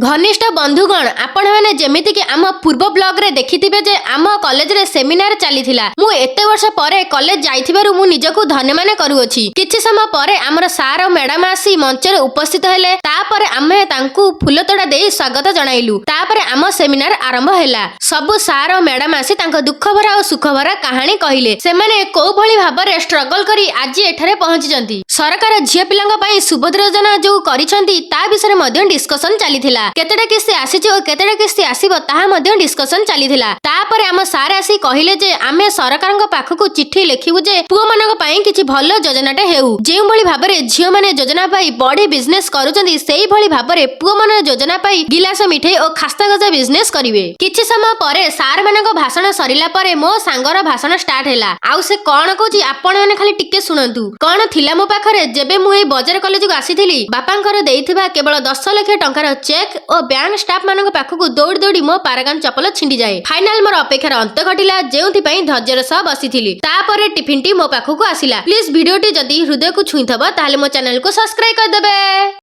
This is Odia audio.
ଘନିଷ୍ଠ ବନ୍ଧୁଗଣ, ଆପଣମାନେ ଯେମିତିକି ଆମ ପୂର୍ବ ବ୍ଲଗରେ ଦେଖିଥିବେ ଯେ ଆମ କଲେଜରେ ସେମିନାର ଚାଲିଥିଲା। ମୁଁ ଏତେ ବର୍ଷ ପରେ କଲେଜ ଯାଇଥିବାରୁ ମୁଁ ନିଜକୁ ଧନ୍ୟମନେ କରୁଅଛି। କିଛି ସମୟ ପରେ ଆମର ସାର୍ ଓ ମ୍ୟାଡାମ ଆସି ମଞ୍ଚରେ ଉପସ୍ଥିତ ହେଲେ। ତାପରେ ଆମେ ତାଙ୍କୁ ଫୁଲତୋଡ଼ା ଦେଇ ସ୍ୱାଗତ ଜଣାଇଲୁ। ତାପରେ ଆମ ସେମିନାର ଆରମ୍ଭ ହେଲା। ସବୁ ସାର୍ ଓ ମ୍ୟାଡାମ ଆସି ତାଙ୍କ ଦୁଃଖ ଭରା ଓ ସୁଖ ଭରା କାହାଣୀ କହିଲେ। ସେମାନେ କୋଉ ଭଳି ଭାବରେ ଷ୍ଟ୍ରଗଲ କରି ଆଜି ଏଠାରେ ପହଞ୍ଚିଛନ୍ତି। ସରକାର ଝିଅ ପିଲାଙ୍କ ପାଇଁ ସୁଭଦ୍ରା ଯୋଜନା ଯୋଉ କରିଛନ୍ତି, ତା ବିଷୟରେ ମଧ୍ୟ ଡିସ୍କସନ ଚାଲିଥିଲା। କେତେଟା କିସ୍ତି ଆସିଛି ଓ କେତେଟା କିସ୍ତି ଆସିବ, ତାହା ମଧ୍ୟ ଡିସ୍କସନ ଚାଲିଥିଲା। ତାପରେ ଆମ ସାର୍ ଆସି କହିଲେ ଯେ ଆମେ ସରକାରଙ୍କ ପାଖକୁ ଚିଠି ଲେଖିବୁ ଯେ ପୁଅମାନଙ୍କ ପାଇଁ କିଛି ଭଲ ଯୋଜନାଟେ ହେଉ। ଯେଉଁଭଳି ଭାବରେ ଝିଅମାନେ ଯୋଜନା ପାଇ ବଢି ବିଜନେସ କରୁଛନ୍ତି, ସେଇଭଳି ଭାବରେ ପୁଅମାନେ ଯୋଜନା ପାଇ ଗିଲାସ ମିଠେଇ ଓ ଖାସ୍ତା ଗଜା ବିଜନେସ କରିବେ। କିଛି ସମୟ ପରେ ସାର୍ ମାନଙ୍କ ଭାଷଣ ସରିଲା ପରେ ମୋ ସାଙ୍ଗର ଭାଷଣ ଷ୍ଟାର୍ଟ ହେଲା। ଆଉ ସେ କଣ କହୁଛି, ଆପଣମାନେ ଖାଲି ଟିକେ ଶୁଣନ୍ତୁ। କଣ ଥିଲା ମୋ ପାଖରେ ଯେବେ ମୁଁ ଏଇ ବଜାର କଲେଜକୁ ଆସିଥିଲି? ବାପାଙ୍କର ଦେଇଥିବା କେବଳ 10 ଲକ୍ଷ ଟଙ୍କାର ଚେକ୍ ଓ ବ୍ୟାଙ୍କ ଷ୍ଟାଫ ମାନଙ୍କ ପାଖକୁ ଦୌଡ଼ି ଦୌଡ଼ି ମୋ ପାରାଗାନ ଚପଲ ଛିଣ୍ଡିଯାଏ। ଫାଇନାଲ ମୋର ଅପେକ୍ଷାର ଅନ୍ତ ଘଟିଲା, ଯେଉଁଥିପାଇଁ ଧୈର୍ଯ୍ୟର ସହ ବସିଥିଲି। ତାପରେ ଟିଫିନଟି ମୋ ପାଖକୁ ଆସିଲା। ପ୍ଲିଜ, ଭିଡିଓଟି ଯଦି ହୃଦୟକୁ ଛୁଇଁଥିବ, ତାହେଲେ ମୋ ଚ୍ୟାନେଲକୁ ସବସ୍କ୍ରାଇବ କରିଦେବେ।